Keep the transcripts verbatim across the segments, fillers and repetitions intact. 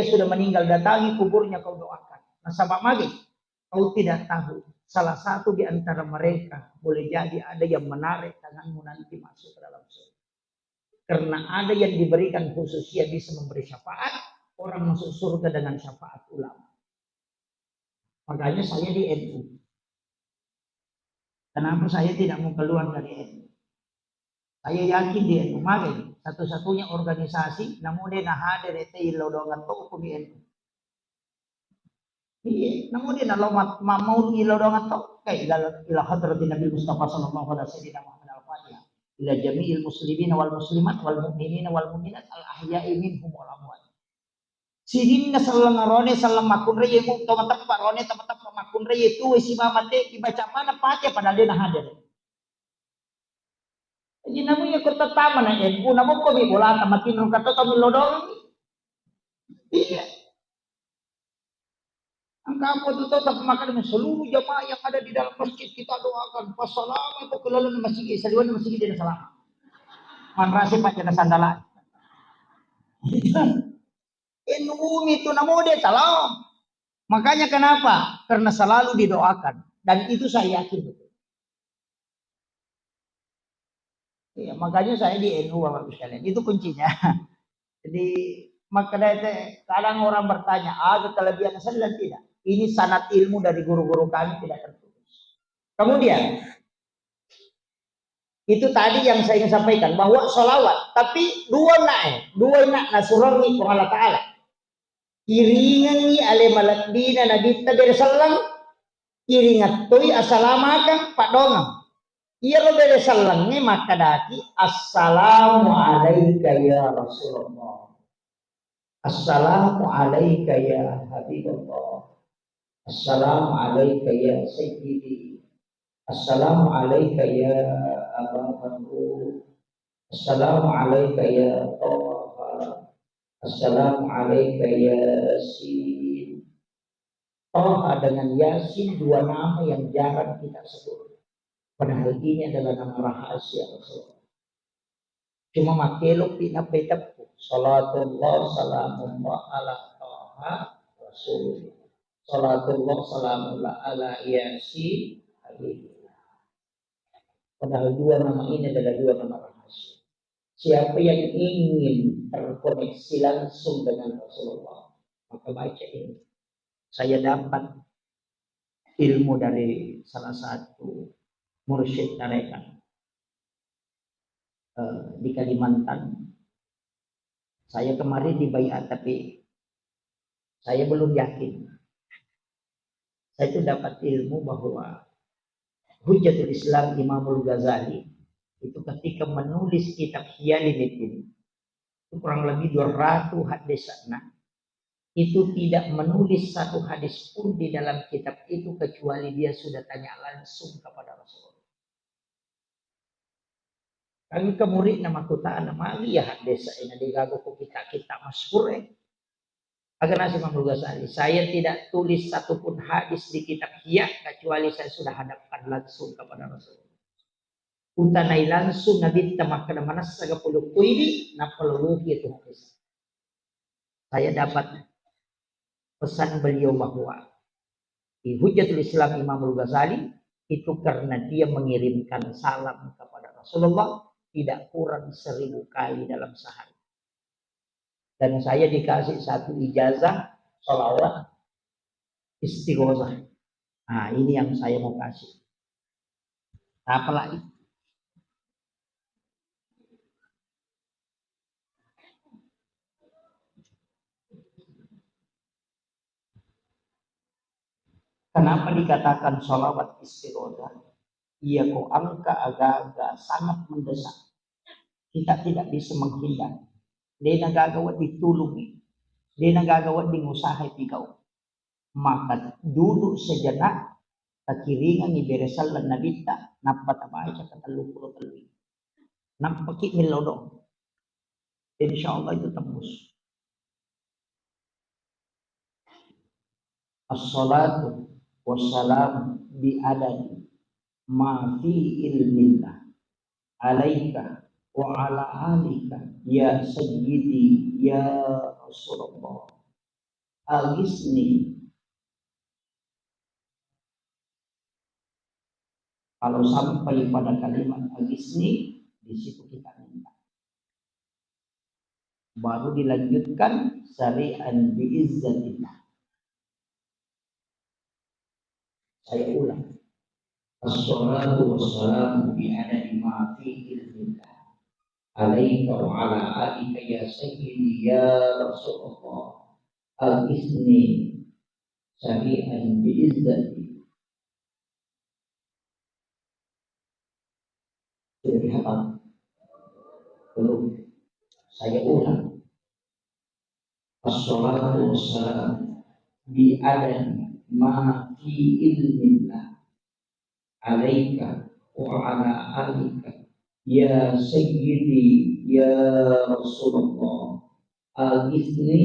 sudah meninggal, datangi kuburnya, kau doakan. Nasaba magi, kau tidak tahu, salah satu di antara mereka boleh jadi ada yang menarik tanganmu nanti masuk ke dalam surga. Karena ada yang diberikan khusus, dia bisa memberi syafaat, orang masuk surga dengan syafaat ulama. Makanya saya di N U. Kenapa saya tidak mau keluar dari N U? Saya yakin di N U, magi satu-satunya organisasi, namo de nahadere te ilodongan to ko di N U. Iya, namo de nalo mat-, ma-, mau ilodongan to, kayak ila, ila hadratin Nabi Mustafa sallallahu alaihi wasallam Muhammad al-Fatihah. Ila jami'il muslimina wal muslimat wal mu'minina wal mu'minat al ahya'i minhum wal amwat. Sininna selleng arone, selleng makkunrai, mu to mateppa rone, to mateppa makkunrai, tuwe siba mate, ibaca mana Fatihah padahal de nahadere. Jadi namu iya ko tattama na N U, namu ko mi bolata matinro kato to milodong. Iya. Engka apa tu tau, tapi makanya seluruh jamaah yang ada di dalam masjid kita doakan. Pas salama itu ke dalam masjid, saliwan masjid dia salama. Manrasi pak jana sandala. N U itu namu de salam. Makanya kenapa? Karena selalu didoakan. Dan itu saya yakin betul. Iya, makanya saya di N U, Bapak Ibu sekalian. Itu kuncinya. Jadi, makanya te-, kadang orang bertanya, "Ada kelebihan saya?" Tidak. Ini sanad ilmu dari guru-guru kami tidak terputus. Kemudian, itu tadi yang saya ingin sampaikan, bahwa sholawat, tapi dua nak, eh, dua nak nasurangi Puang Allah Ta'ala. Iringengngi ale malebbina Nabitta bere selleng, iringettoi assalamakeng paddongeng. Iyaro bere sellengnge makkadaki, "Assalamu alaika ya Rasulullah. Assalamu alaika ya Habiballah. Assalamu alaika ya Sayyidi. Assalamu alaika ya Aba Bakar. Assalamu alaika ya Taha. Assalamu alaika ya Yasin." Taha dengan Yasin dua nama yang jarang kita sebut. Padahal ini adalah nama rahasia Rasulullah. Cuma makkelokpi nappa iteppu. Salatullah salamullah ala Taha Rasulullah. Salatullah salamullah ala Yasin Habibillah. Padahal dua nama ini adalah dua nama rahasia. Siapa yang ingin terkoneksi langsung dengan Rasulullah, maka baca ini. Saya dapat ilmu dari salah satu mursyid tarekat, eh, di Kalimantan. Saya kemarin dibaiat, tapi saya belum yakin. Saya itu dapat ilmu bahwa Hujjatul Islam Imamul Ghazali itu ketika menulis kitab Ihya Ulumuddin, itu kurang lebih dua ratus hadisna, itu tidak menulis satu hadis pun di dalam kitab itu kecuali dia sudah tanya langsung kepada Rasulullah. Engka muridna makkutana, "Magi ya hadis ena degaga ko kitta-kitta masyhur e?" Aga naseng Imam Ghazali, "Saya tidak tulis satupun hadis di kitab Ihya kecuali saya sudah hadapkan langsung kepada Rasulullah. Utanai langsung Nabitta makkeda manessa ga pole ko idi, nappa loloki itu hadis." Saya dapat pesan beliau bahwa di Hujjatul Islam Imamul Ghazali itu karena dia mengirimkan salam kepada Rasulullah tidak kurang seribu kali dalam sehari. Dan saya dikasih satu ijazah salawat istighosah. Nah, ini yang saya mau kasih. Apa lagi? Kenapa dikatakan salawat istighosah? Iya ko engka aga-aga sangat mendesak. Kita tidak bisa menghindar. Dena gaga wedding tulungi. Dena gaga wedding usahai pigau. Maka duduk sejenak, takiringengi bere selleng Nabitta, nappa tabaca ka tellu pulo tellu. Nappaki mello do. Insya Allah itu tembus. Assalatu wassalamu bi adadi ma fi ilmillah alaika wa ala alika ya sayyidi ya Rasulullah. Agisni. Kalau sampai pada kalimat agisni, di situ kita minta. Baru dilanjutkan, sari'an biizzatillah. Saya ulang. Assalatu wassalamu bi adadi ma fi ilmillah. Alaika wa ala alika ya sayyidi ya Rasulullah. Agisni sari'an biizzati. Sudah dihafal? Belum. Saya ulang. Assalatu wassalamu bi adadi ma fi ilmillah. Alaika wa ala alika. Ya sayyidi, ya Rasulullah. Agisni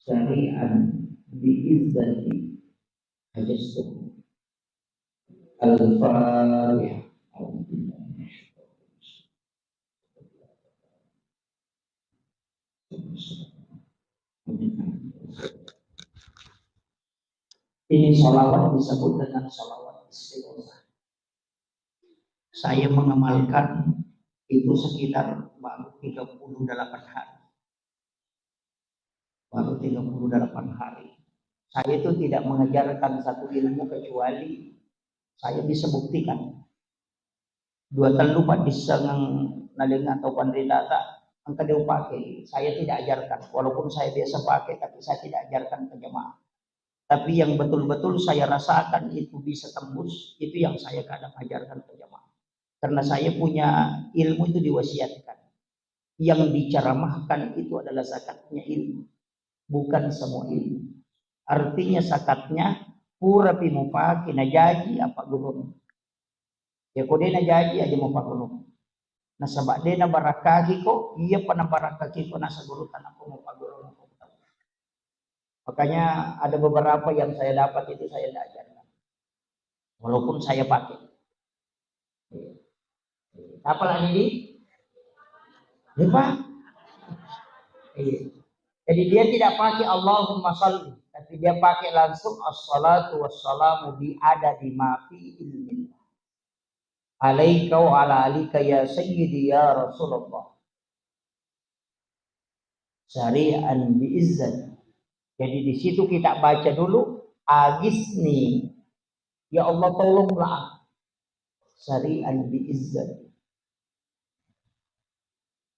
sari'an biizzati hajastu. Al-Fatihah. Ini salawat disebut dengan salawat istighosah. Saya mengamalkan itu sekitar baru tiga puluh delapan hari. Baru tiga puluh delapan hari. Saya itu tidak mengajarkan satu ilmu kecuali saya bisa buktikan. Dua tellu paddissengeng nalengnga tau panritata, engka de upake. Saya tidak ajarkan. Walaupun saya biasa pakai, tapi saya tidak ajarkan ke jemaah. Tapi yang betul-betul saya rasakan itu bisa tembus, itu yang saya kadang ajarkan ke jemaah. Karena saya punya ilmu itu diwasiatkan. Yang diceramahkan itu adalah zakatnya ilmu, bukan semua ilmu. Artinya zakatnya pura pi mupake najaji apa gurung. Ya ko de najaji aja mupagurung. Nasaba de nabarakaki ko, iya pa nabarakaki ko nasa guru tanah ko mupagurung. Makanya ada beberapa yang saya dapat itu saya tidak ajarkan. Walaupun saya pakai. Apa lagi di? Lupa. Iya. Jadi dia tidak pakai Allahumma salli, tapi dia pakai langsung assalatu wassalamu bi adadi ma fi ilmillah. Alaika wa ala alika ya sayyidi ya Rasulullah. Sari'an bi izzat. Jadi di situ kita baca dulu agisni. Ya Allah tolonglah. Sari'an bi izzat.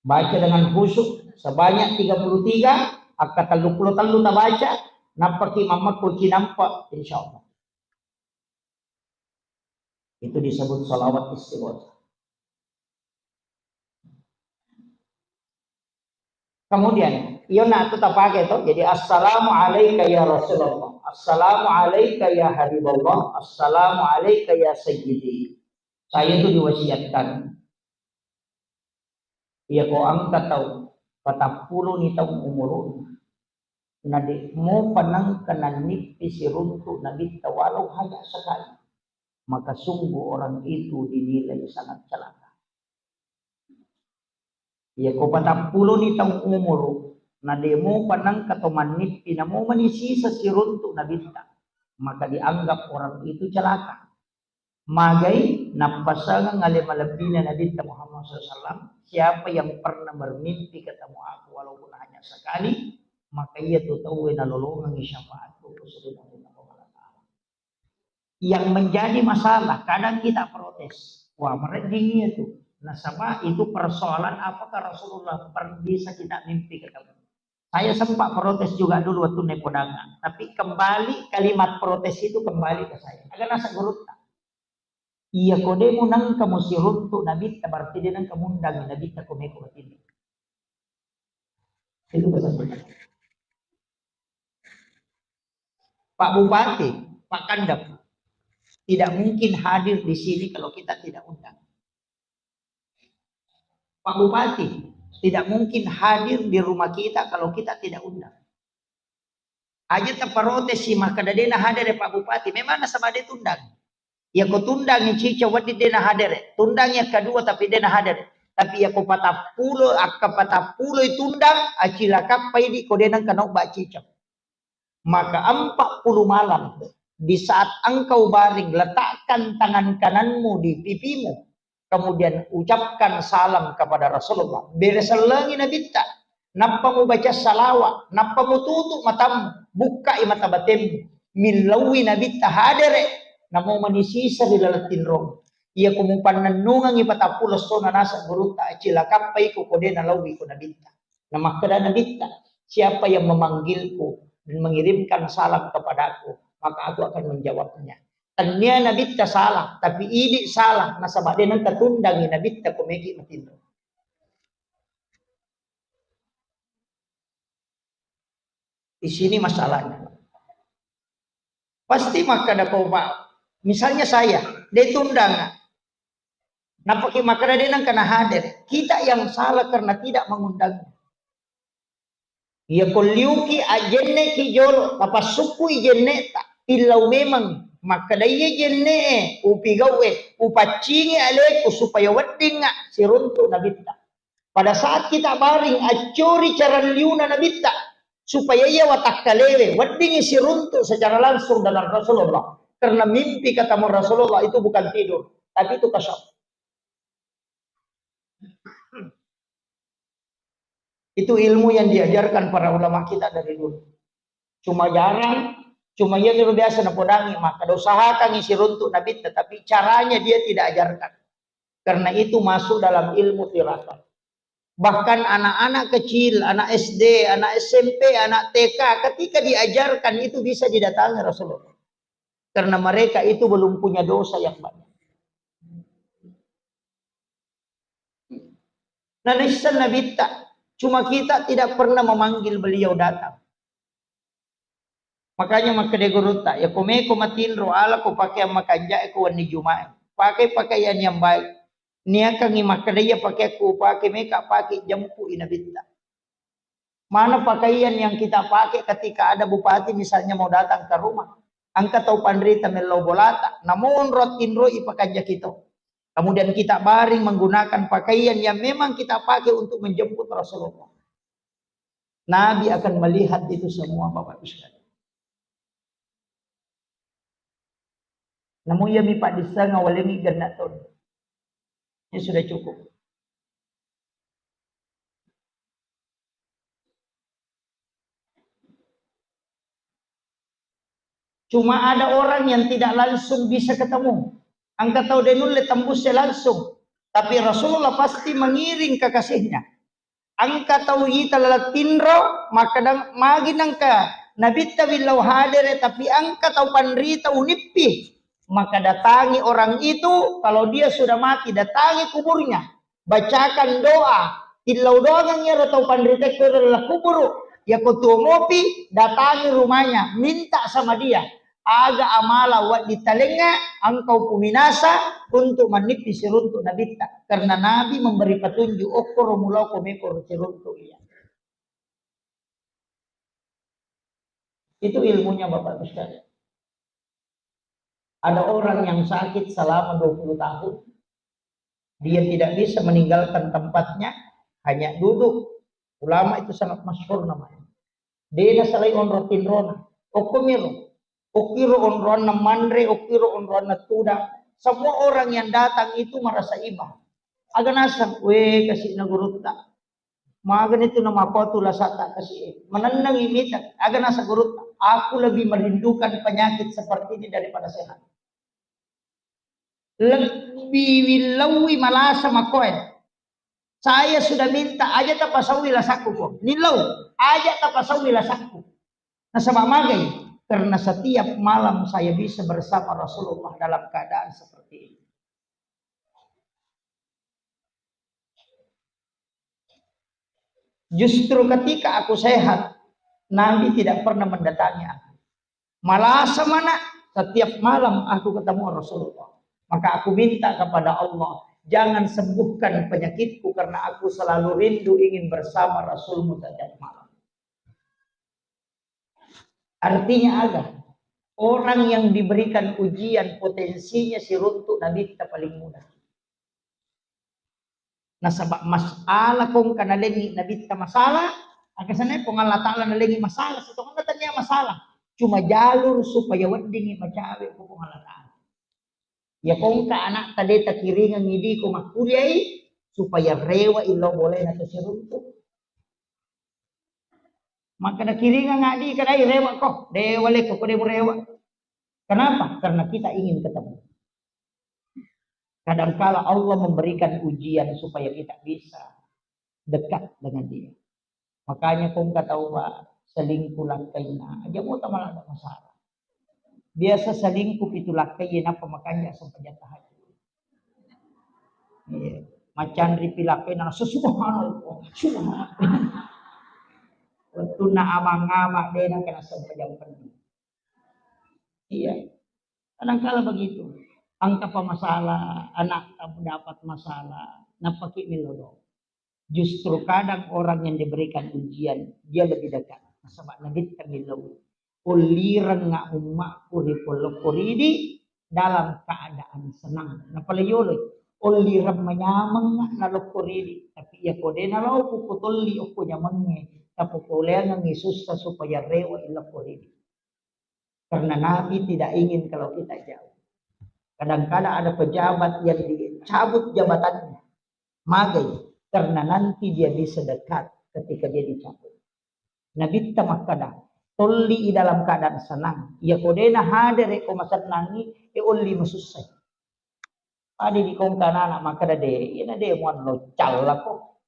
Baca dengan khusyuk sebanyak tiga puluh tiga, akka tellu puluh tellu tabaca, nappaki mammekko cinampa, insyaallah. Itu disebut salawat istighosah. Kemudian, iyo na tu tapake to, jadi assalamu alaika ya Rasulullah, assalamu alaika ya Habiballah, assalamu alaika ya Sayyidi. Saya itu diwasiatkan. Iya ko engka tau patappulo ni taung umuruna, na de mopa nengka nannippi siruntu nabitta walau hanya sekali, maka sungguh orang itu dinilai sangat celaka. Iya ko patappulo ni taung umuru, na de mopa nengka to mannippi, na mo mani sisa siruntu nabitta, maka dianggap orang itu celaka. Magai nappasengeng ale malebbina Nabitta Muhammad sallallahu alaihi wasallam, siapa yang pernah bermimpi ketemu aku walaupun hanya sekali, maka iya tu tauwe nalolongengi syafaatku ko sebelum Allah Taala. Yang menjadi masalah, kadang kita protes, wah, meredding iya tu. Nasaba itu persoalan apakah Rasulullah per-, bisa kita mimpi ketemu. Saya sempat protes juga dulu waktu naik podanga. Tapi kembali kalimat protes itu kembali ke saya. Agak nasa gurutta. Iya ko de mu nengka mu siruntu nabitta, berarti de nengka mundang nabitta ko meko batini. Itu pesan saya. Pak Bupati, Pak Kandap, tidak mungkin hadir di sini kalau kita tidak undang. Pak Bupati tidak mungkin hadir di rumah kita kalau kita tidak undang. Aja taparotesi makkeda dena hadere Pak Bupati, memang nasaba de tundang. Iya ko tundangi cica wedding dena hadere, tundangi yang kedua tapi dena hadere. Tapi yako patappulo, akka patappulo itundang, acilakappa idi ko de nengka naobba cicak. Maka empat puluh malam, di saat engkau baring, letakkan tangan kananmu di pipimu, kemudian ucapkan salam kepada Rasulullah. Bere sellengi Nabitta, nappa mubaca salawat, nappa mututu matamu, bukkai mata batemmu, millauwi Nabitta hadere, namo manisisa ri laleng tinrong. Iya ko mupannennungengi patappulo essona naseng gurutta, acilakappa iko ko de nalauwi ko Nabitta. Namakkeda Nabitta, "Siapa yang memanggilku dan mengirimkan salam kepadaku, maka aku akan menjawabnya." Tennia Nabitta salah, tapi idi salah, nasaba de nengka tundangi Nabitta ko meki matinro. Di sini masalahnya. Pasti makkeda ko, Pak, misalnya saya, de tundang. Napaki makkeda de nengka nahadir. Kita yang salah karena tidak mengundang. Iya ko liuki ajenneki jolo, tapassukkui jenneta, tillau memang. Makkeda iya jenne e, upigau e, upaccingi aleku supaya weddingnga siruntu Nabitta. Pada saat kita baring, accori caralliuna Nabitta, supaya iya watakkalewe, weddingngi siruntu secara langsung dengan Rasulullah. Karena mimpi ketemu Rasulullah itu bukan tidur, tapi itu kasyaf. Itu ilmu yang diajarkan para ulama kita dari dulu. Cuma jarang, cuma iya biasa napodangi, maka usahakan isi runtuk Nabi, tetapi caranya dia tidak ajarkan. Karena itu masuk dalam ilmu firasat. Bahkan anak-anak kecil, anak S D, anak S M P, anak T K, ketika diajarkan itu bisa didatangi Rasulullah. Karena mereka itu belum punya dosa yang banyak. Nah, naisseng Nabitta, cuma kita tidak pernah memanggil beliau datang. Makanya makkeda gurutta, ya komeko matinro, ala ko pakeang makanjae ko wenni Jumae. Pakai pakaian yang baik. Niakangi makkeda iya pakeakku upake, meka pake jempui Nabitta. Mana pakaian yang kita pakai ketika ada bupati misalnya mau datang ke rumah? Engka tau panrita mellau bolata, namo onro tinroi pakanjaki to. Kemudian kita baring menggunakan pakaian yang memang kita pakai untuk menjemput Rasulullah. Nabi akan melihat itu semua, Bapak Ibu sekalian. Namun iya mi paddisseng awalengi genna taung. Ini sudah cukup. Cuma ada orang yang tidak langsung bisa ketemu. Engka tau de nulle tembus langsung. Tapi Rasulullah pasti mengiring kekasihnya. Engka tau ita laleng tinro, makkeda magi nengka Nabitta willau hadere, tapi engka tau panrita unippi. Maka datangi orang itu, kalau dia sudah mati, datangi kuburnya. Bacakan doa, tillau doangang iyaro tau panritekko ero laleng kuburu, yako tuo mopi, datangi rumahnya, minta sama dia, aga amala wedding talengnga engkau puminasa untuk mannippi siruntuk Nabitta, karena Nabi memberi petunjuk, okkoro mulao ko meko siruntuk iya. Itu ilmunya Bapak Ibu sekalian. Ada orang yang sakit selama dua puluh tahun, dia tidak bisa meninggalkan tempatnya, hanya duduk. Ulama itu sangat masyhur namanya. De nasalai onro tinrona. Okkomiro. Okkiro onroanna manre, okkiro onroanna tudang. Semua orang yang datang itu merasa iba. Aga naseng, we, kasi'na gurutta. Magani tu namakotu lasata kasi e. Manennengi mita. Aga nasa gurutta, aku lebih merindukan penyakit seperti ini daripada sehat. Lebbi willauwi malasa makoe. Saya sudah minta, aja tapasaui lasakku ko. Nillau, aja tapasaui lasakku. Nasaba magai? Karena setiap malam saya bisa bersama Rasulullah dalam keadaan seperti ini. Justru ketika aku sehat, Nabi tidak pernah mendatangi aku. Malasa mana, setiap malam aku ketemu Rasulullah. Maka aku minta kepada Allah, jangan sembuhkan penyakitku karena aku selalu rindu ingin bersama Rasulmu setiap malam. Artinya aga? Orang yang diberikan ujian potensinya siruntuk Nabitta paling mudah. Nasaba masalah kongka nalengi nabitta masalah, aga sanai Puang Allah Ta'ala nalengi masalah, setonganna tania masalah. Cuma jalur supaya weddingi macawe ko Puang Allah Ta'ala. Ya kongka anakta de takiringengi diko makkuliai, supaya rewa illau bolena to siruntu. Maka nakiringenga dika dai rewa ko, de waleko ko de murewa. Kenapa? Karena kita ingin ketemu. Kadangkala Allah memberikan ujian supaya kita bisa dekat dengan Dia. Makanya kongka tau, Pak, selingkuh lakkainna, aja mau tamalada masalah. Biasa selingkuh pitu lakkai, nappa makanja sempajang tahajud. Iya. Macanri pi lakkainna, subhanallah, subhanallah. Wettunna amang-amang, de nakena sempajang penni. Iya. Kadangkala begitu. Engka pa masalah, anak dapat masalah, nappaki milodong. Justru kadang orang yang diberikan ujian, dia lebih dekat. Nasaba nabitta millau. Ullirengnga ummakku ri polokko ridi dalam keadaan senang. Napaleyoloi. Ullireng manyameng nalokko ridi. Tapi iya ko de nalokko ko tolli okko nyamengnge. Tapokoleangengngi susah supaya rewa ilokko ridi. Karena Nabi tidak ingin kalau kita jauh. Kadang-kadang ada pejabat yang dicabut jabatannya. Magai, karena nanti dia bisa dekat ketika dia dicabut. Nabitta makkada, tolli i dalam keadaan senang. Iya ko de nahadere ko masennangi, e olli masussai. Pada dikongka anak-anak makkada de, iyana de muanno callako.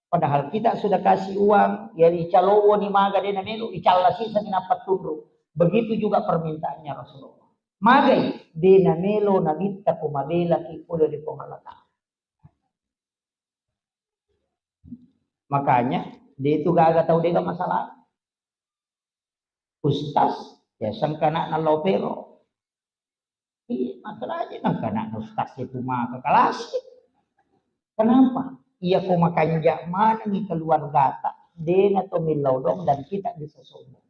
Padahal kita sudah kasih uang, ya dicalowoni maga de namelo, icalla sisani nappa tunru. Begitu juga permintaannya Rasulullah. Magai de namelo nabitta ko mabelaki pole ri Puang Allah Ta'ala. Makanya, de tu gaga tau dega masalah. Ustaz, ya sengkana nallau pero. Iya, makanya nengkana ustaz itu maka kelas. Kenapa? Iya ko makanja manengi keluargata, dena to millau dong dan kita bisa sombong.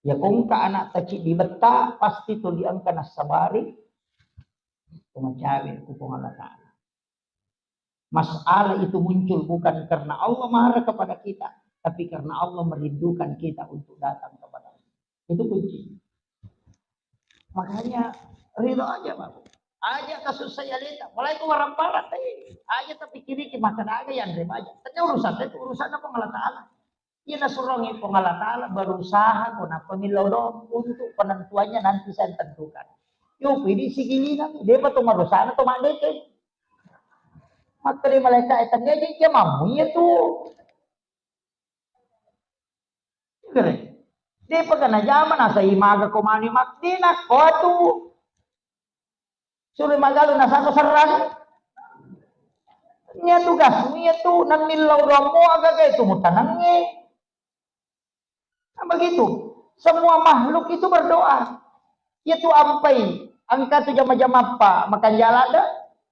Ya kongka anak taci di betta, pasti to diangka nasabari. Ko macawe ku Puang Allah Ta'ala. Masalah itu muncul bukan karena Allah marah kepada kita, tapi karena Allah merindukan kita untuk datang kepada-Nya. Itu kunci. Makanya ridho aja, Bapak. Aja kasus saya leta, mulai ke orang barat, eh, aja tapi kiri ke makan aja yang remaja. Tanya urusan itu urusan apa Allah Ta'ala. Iya nasurongi Puang Allah Ta'ala berusaha ko nappa millau dong untuk penentuannya nanti saya tentukan. Yo, pidi sigilinang, depa to marusana to mandeke. Makkeda malaikat e, tania je jamammu iya tu. Kere. Depa kana jama nasai maga ko mani makdina ko tu. Sure magalu nasako serrang. Nia tugasmu iya tu, namillau doammu agaga itu mutanangnge. Nah, begitu. Semua makhluk itu berdoa. Iya tu ampai, angka tu jama-jamappa makanjala de,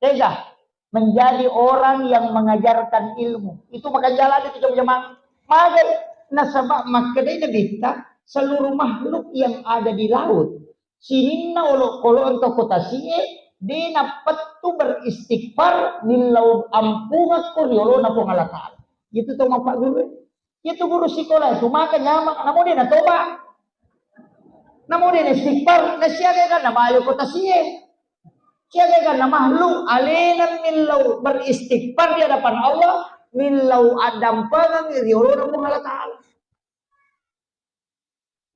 tega menjadi orang yang mengajarkan ilmu. Itu makanjala de tu jama-jama. Magai nasaba makkedai Nabitta, seluruh makhluk yang ada di laut sininna olokoloang to ko tasi'e, de nappettu beristighfar, millau ampungekko ri olona Puang Allah Ta'ala. Itu to mappagguru. Itu guru sikola itu maka nyameng, namo de natoba. Namo de istighfar, na siaga kan namayo ko tasi'e. Siaga kan na makhluk alena millau beristighfar di hadapan Allah, millau addampengeng ri olona Puang Allah Ta'ala.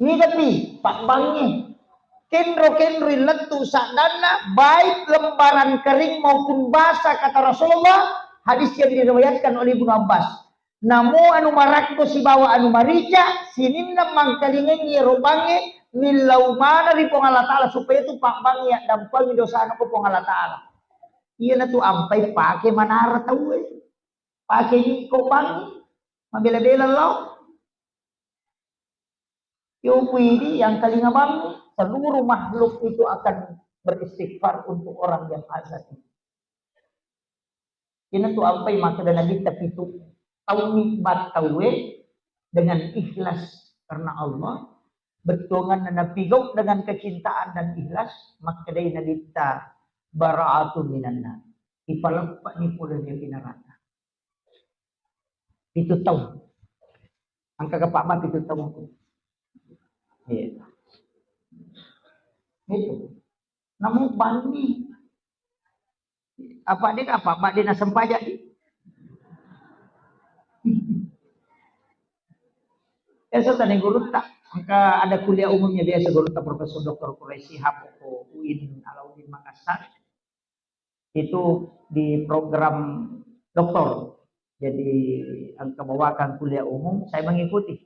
Nigapi pabbangnge. Kenro-kenroi lettu saddanna, baik lembaran kering maupun basah, kata Rasulullah, hadis yang diriwayatkan oleh Ibnu Abbas. Namo anu marakko sibawa anu marica, sininna mangkalingengngi ero bangnge, millau mana ri Puang Allah Ta'ala supaya tu pabbangnge yaddampengi dosana ko Puang Allah Ta'ala. Iyanatu ampai pake manara tauwe. Pake ni ko bangnge, mabela-bela lao. Yo kuidi yang kalinga bangngi, seluruh makhluk itu akan beristighfar untuk orang yang azan itu. Iyanatu ampai makkeda Nabitta pitu, taumi battauwe dengan ikhlas karena Allah, bettuanganna napigau dengan kecintaan dan ikhlas, makkedai Nabitta, bara'atun minan nar. Ipaleppani pole ri api neraka. Pitu taung. Engka ga pabba pitu taung. Iya. Itu. Namu banni. Apa de' apa, apa de' nasempajang di? Biasa tanya gurutta, engka ada kuliah umumnya biasa gurutta Profesor Doktor Quraisy Shihab ko U I N Alauddin Makassar. Itu di program doktor. Jadi engka bawakan kuliah umum, saya mengikuti.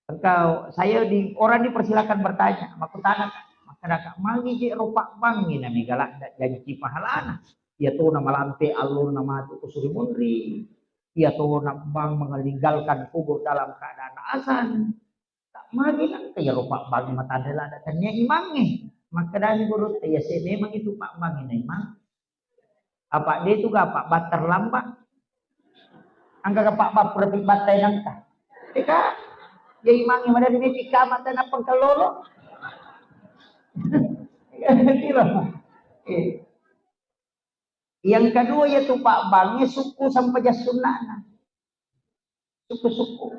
Engka saya di, orang dipersilakan bertanya, makkutana, makkadaka, magi je ro pabbangngi na mega ladda janci pahalana. Iya tona malampe allonna matu ko suri munri. Iya tona bang meninggalkan kubur dalam keadaan azan. Tak magi nangka iya ro pabbangngi matanre ladda tania imangnge. Makkadani gurutta, iya se memang itu pabbangngi na imang. Apa de' tu ga pabba terlambat? Engka ga pabba pura pibbattai nangka? Eka, ya imangnge madari meti kama tanah pengkelolo. Kira. Eh. Yang kedua, iya tu pabbangnge sukku sempajang sunnana. Sukku-sukku.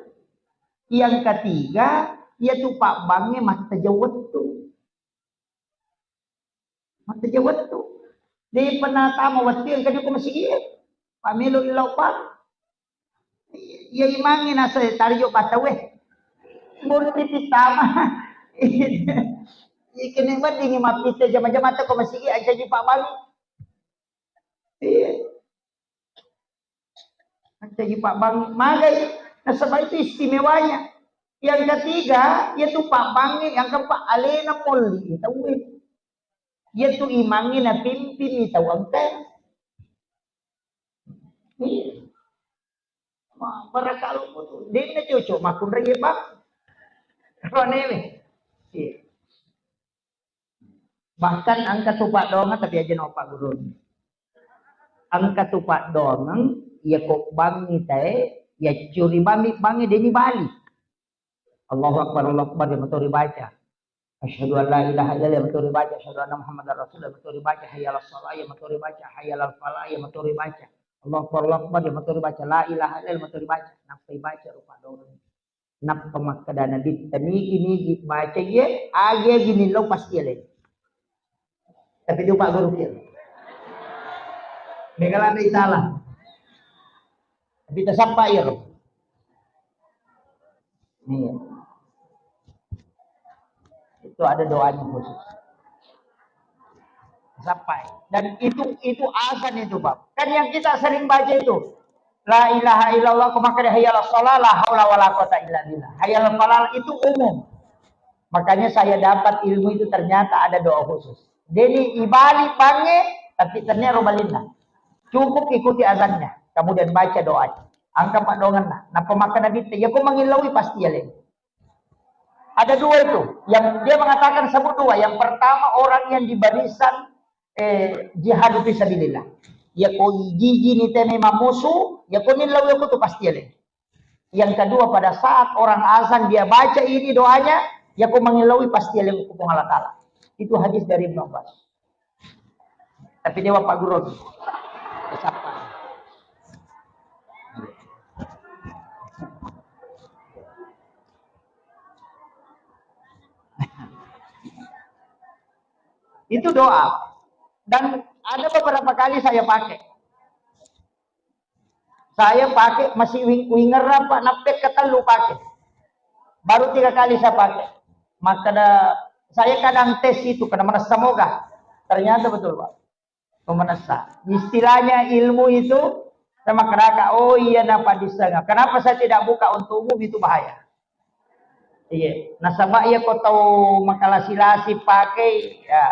Yang ketiga, iya tu pabbangnge mattajeng wettu. Mattajeng wettu. De' pernah tama wettu yang kedua ke masigi. Pamelo ilau pang. Iya imangnge nasa tarijo patawe. Murti pitama. Iya kene weddingi mapitta jama-jama ko masigi aja ji pabbangnge. Iya. Jadi Pak Bang magai, nasaba itu istimewanya. Yang ketiga, yaitu Pak Bangnge, yang keempat alena molli tauwe. Yaitu imangnge napimpinni tau engka. Iya. Wah, barakalo tu. Dena cocok makunrai Pak. Ronewe. Iya. Bahkan engka tu paddoangeng, tapi aja no Pak Guru. Engka tu paddoangeng, iya ko bangngi tae, iya curi bami, bangngi deni bali. Allahu Akbar, Allahu Akbar, iya matori baca. Asyhadu an la ilaha illallah, iya matori baca. Asyhadu anna Muhammadar Rasulullah, iya matori baca. Hayya 'alas shalah, iya matori baca. Hayya 'alal falah, iya matori baca. Allahu Akbar, Allahu Akbar, iya matori baca. La ilaha illallah, iya matori baca. Nappai baca rupa doang. Nappa makkeda Nabitta, "Nigi-nigi baca iye, agi-agi nillau pasti alena." Tapi dua Pak Guru kira. Mega lana itala. Tapi tasappa iyaro. Iya. Itu ada doanya khusus. Sampai. Dan itu itu azan itu, Pak. Kan yang kita sering baca itu, la ilaha illallah, ko makkeda hayya 'alas shalah, la haula wala quwata illa billah. Hayya 'alal falah itu umum. Makanya saya dapat ilmu itu ternyata ada doa khusus. Jadi ibali bangnge, tapi ternyata robalinna. Cukup ikuti azannya, kemudian baca doanya. Angka paddoangenna. Nappa makkeda Nabitta, iya ko mangillaui pasti alena. Ada dua itu. Yang dia mengatakan sebut dua. Yang pertama orang yang di barisan, eh, jihad fi sabilillah. Iya ko jijini teme mamusu, iya ko nillau iya ko tu pasti alena. Yang kedua, pada saat orang azan dia baca ini doanya, iya ko mangillaui pasti alena ku Puang Allah Taala. Itu hadis dari Ibnu Abbas. Tapi dia Bapak Guru. Siapa? Itu doa. Dan ada beberapa kali saya pakai. Saya pakai masih wing-, winger apa, nappek ketellu pakai. Baru tiga kali saya pakai. Maka saya kadang tes itu, karena merasa moga. Ternyata betul, Pak. Pemenesa. Istilahnya ilmu itu, sama keraka, oh iya, napa disanga. Kenapa saya tidak buka untuk umum, itu bahaya. Iya. Nasaba iya ko tau makalasi-lasi pakai, ya.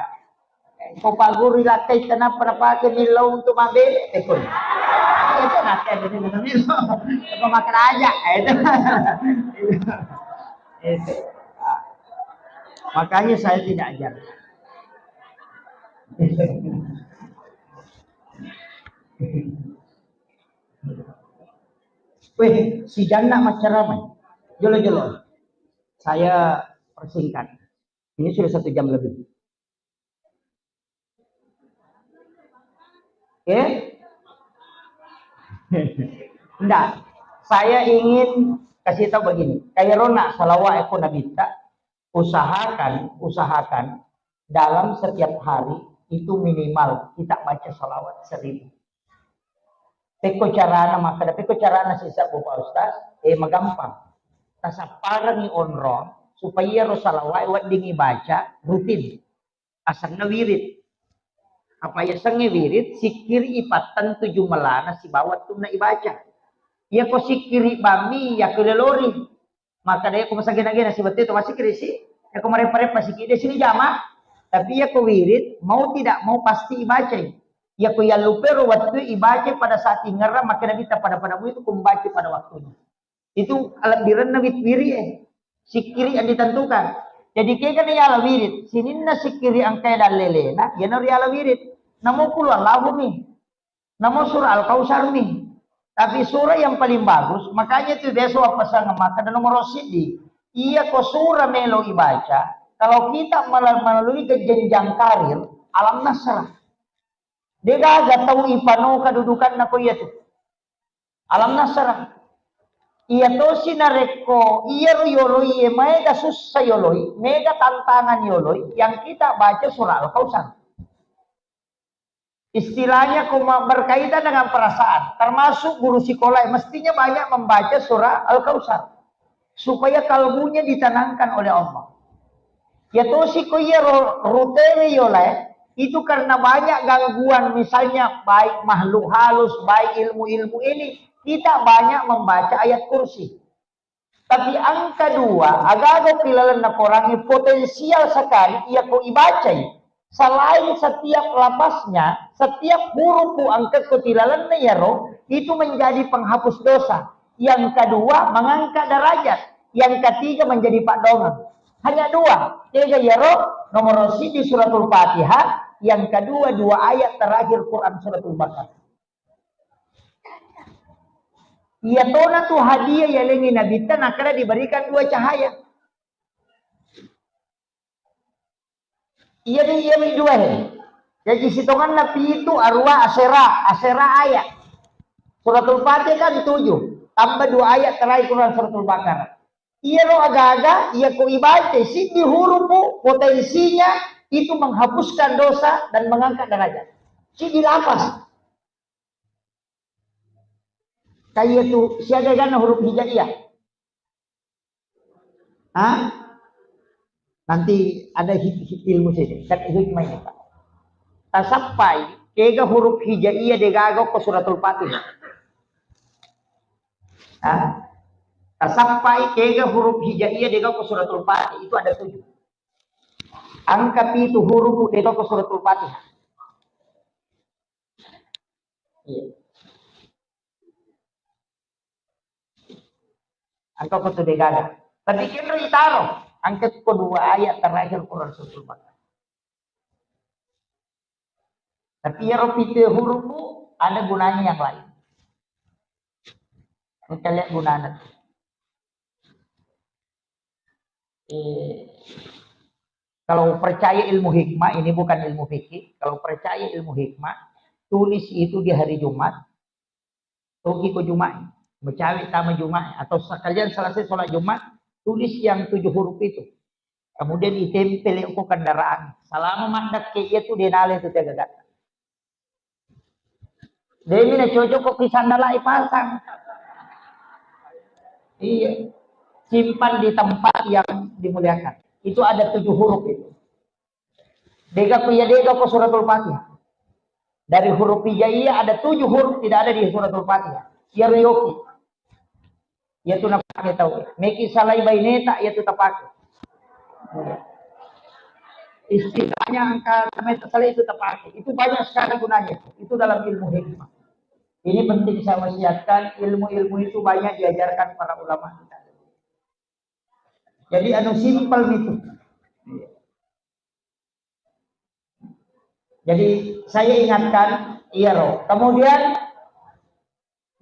Ko Pak Guru ilakkai kenapa pakai millau untuk mabe? Eh, koi. Itu nanti ada di mana millau. Apa makan aja? Eh, itu. Itu. Makanya saya tidak ajar. Weh, si Janna maccaramai. Jolo-jolo. Saya persingkat. Ini sudah satu jam lebih. Eh? Ndak. Saya ingin kasih tahu begini. Kayak rona salawat aku Nabitta, usahakan, usahakan dalam setiap hari itu minimal kita baca salawat seribu. Pekko carana, maka pekko carana sisa Bapak Ustaz, eh, magampang. Tasapparengi onrong supaya ro salawat weddingi baca rutin. Asenna wirid. Apa yasengnge wirid? Sikkiri ipatteng tuju melana sibawa tunna ibaca. Iyako sikkiri bammi, iyako lelori. Maka deko masagena-gena sibatte to masikiri si. Iyako mareppa-reppa siki de sini jama. Tapi iyako wirid, mau tidak mau pasti ibacai. Iyako yallupero wettu ibaca pada saat ingerra, maka Nabitta pada-pada itu kumbaca pada waktunya. Itu alebbirenna wit-, wirid e. Sikkiri yang ditentukan. Jadi kegana yala wirid, sininna sikkiri engkae dallelena, yana riala wirid. Namo kulu Allahu mi. Namo surah Al-Kausar mi. Tapi surah yang paling bagus, makanya itu biasa wapasang maka dan nomor siddi. Iya ko surah melo ibaca, kalau kita mala-, melalui ke jenjang karir, alam nasrah. Degaga tau ipano kedudukanna ko iya tu. Alam nasrah. Iya tosi narekko iyaro yoloi, maega sussa yoloi, mega tantangan yoloi, yang kita baca surah Al-Kausar. Istilahnya kuma-, berkaitan dengan perasaan, termasuk guru sekolah, mestinya banyak membaca surah Al-Kausar supaya kalbunya ditenangkan oleh Allah. Ya tosi ko iya ro-, rutewe yolae, itu karena banyak gangguan, misalnya baik makhluk halus, baik ilmu-ilmu ini, kita banyak membaca ayat kursi. Tapi angka dua, agaga ilalenna Korangnge potensial sekali iya ko ibacai. Selain setiap lapasnya, setiap huruf angka ko ilalenna iyaro, itu menjadi penghapus dosa. Yang kedua, mengangkat derajat. Yang ketiga, menjadi paddoangeng. Hanya dua. Tega iyaro, nomor siji Suratul Fatihah, yang kedua, dua ayat terakhir Quran Suratul Baqarah. Iya tona tu hadiah yalengi Nabitta, nakkeda diberikan dua cahaya. Iya mi, iya mi dua he. Jadi sitonganna pitu, arua, asera, asera ayat. Suratul Fatihah kan tujuh, tambah dua ayat terakhir Quran Suratul Baqarah. Iyaro agaga, iya ko ibaca siddi hurufu, potensinya itu menghapuskan dosa dan mengangkat derajat. Siddi lapas. Kaiya tu siaga ganna huruf hijaiyah. Hah? Nanti ada hik-, hik-, ilmu sini. Kan hikmah ini, Pak. Tasappai, kega huruf hijaiyah degaga ko Suratul Fatihah. Hah? Tasappai, kega huruf hijaiyah degaga ko Suratul Fatihah. Itu ada tujuh. Angka pitu huruf degaga ko Suratul Fatihah. Iya. Angka ko tu degaga. Tapi kenro itaro, angka ko dua ayat terakhir Quran Suratul Baqarah. Tapi iyaro pitu huruf ada gunanya yang lain. Kita lihat gunanya. Eh, kalau percaya ilmu hikmah, ini bukan ilmu fikih, kalau percaya ilmu hikmah, tulis itu di hari Jumat, toki ko Jumat, mecawe tama Jumat, atau sekalian selesai sholat Jumat, tulis yang tujuh huruf itu. Kemudian ditempel ko kendaraan. Selama maddakke iya tu denale tu tegagatta. Demi na cocok kok ki sandala ipasang. Iya. Simpan di tempat yang dimuliakan. Itu ada tujuh huruf itu. Dega ku iya dega ko Suratul Fatihah. Dari huruf hijaiyah ada tujuh huruf tidak ada di Suratul Fatihah. Iya riyoki. Iya tu napake tau. Meki salai baineta, iya tu tapake. Istilahnya angka meta salai itu tapake. Itu banyak sekali gunanya. Itu dalam ilmu hikmah. Ini penting saya wasiatkan, ilmu-ilmu itu banyak diajarkan para ulama kita. Jadi anu simpel itu. Jadi saya ingatkan, iya roh. Kemudian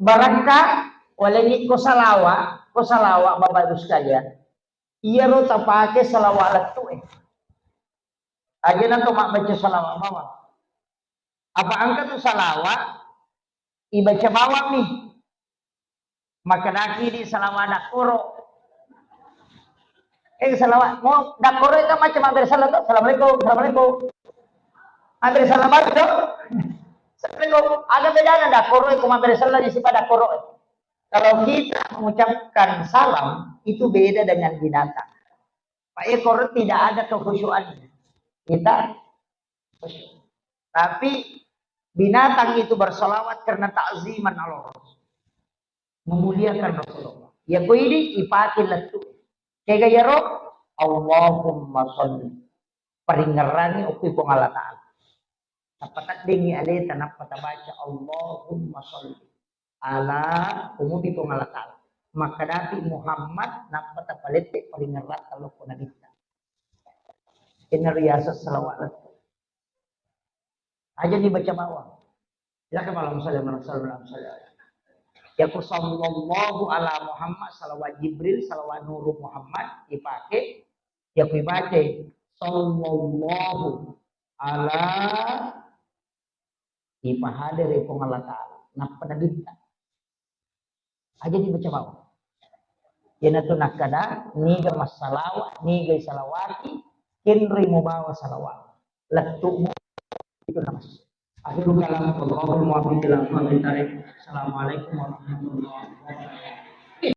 barangka walengi ko salawa, ko salawa Bapak Ibu sekalian. Iya roh tapake salawa lettu eh. Aja nanti mak baca salawa bawah. Apa engka tu salawat ibaca bawang mi. Makkedaki di salawat dakkoro. Eh, salawat mau dakkoro itu macam mabbere salawat tu. Assalamualaikum, assalamualaikum. Mabbere salawat tu. Assalamualaikum. Ada bedana dakkoro itu mabbere salawat di sifat dakkoro. Kalau kita mengucapkan salam itu beda dengan binatang. Pak Ekor tidak ada kekhusyuan. Kita khusyuk. Tapi binatang itu bersalawat karena ta'ziman Allah. Memuliakan Rasulullah. Ya ko idi ipake lettu. Kega yaro? Allahumma sholli. Paringerrangi okki Puang Allah Ta'ala. Tappa teddengi aleta nappa tabaca Allahumma sholli ala umumi Puang Allah Ta'ala. Makkadapi Muhammad nappa tapalette paringerrang lokko nabitta. Inna riyasa salawat lettu. Aja dibaca bawang. Silakan malam salam, malam salam, malam salam. Ya ku sallallahu ala Muhammad, salawat Jibril, salawat Nuru Muhammad dipake. Ya ku baca sallallahu ala ipahadere Puang Allah Ta'ala. Nappa nabitta. Aja dibaca bawang. Iyanatu nakkada, niga massalawa, niga isalawati, kenri mubawa salawat. Lettu'mu itu namas. Akhirul kalam, wallahul muwaffiq ila aqwamit thariq. Assalamualaikum warahmatullahi wabarakatuh.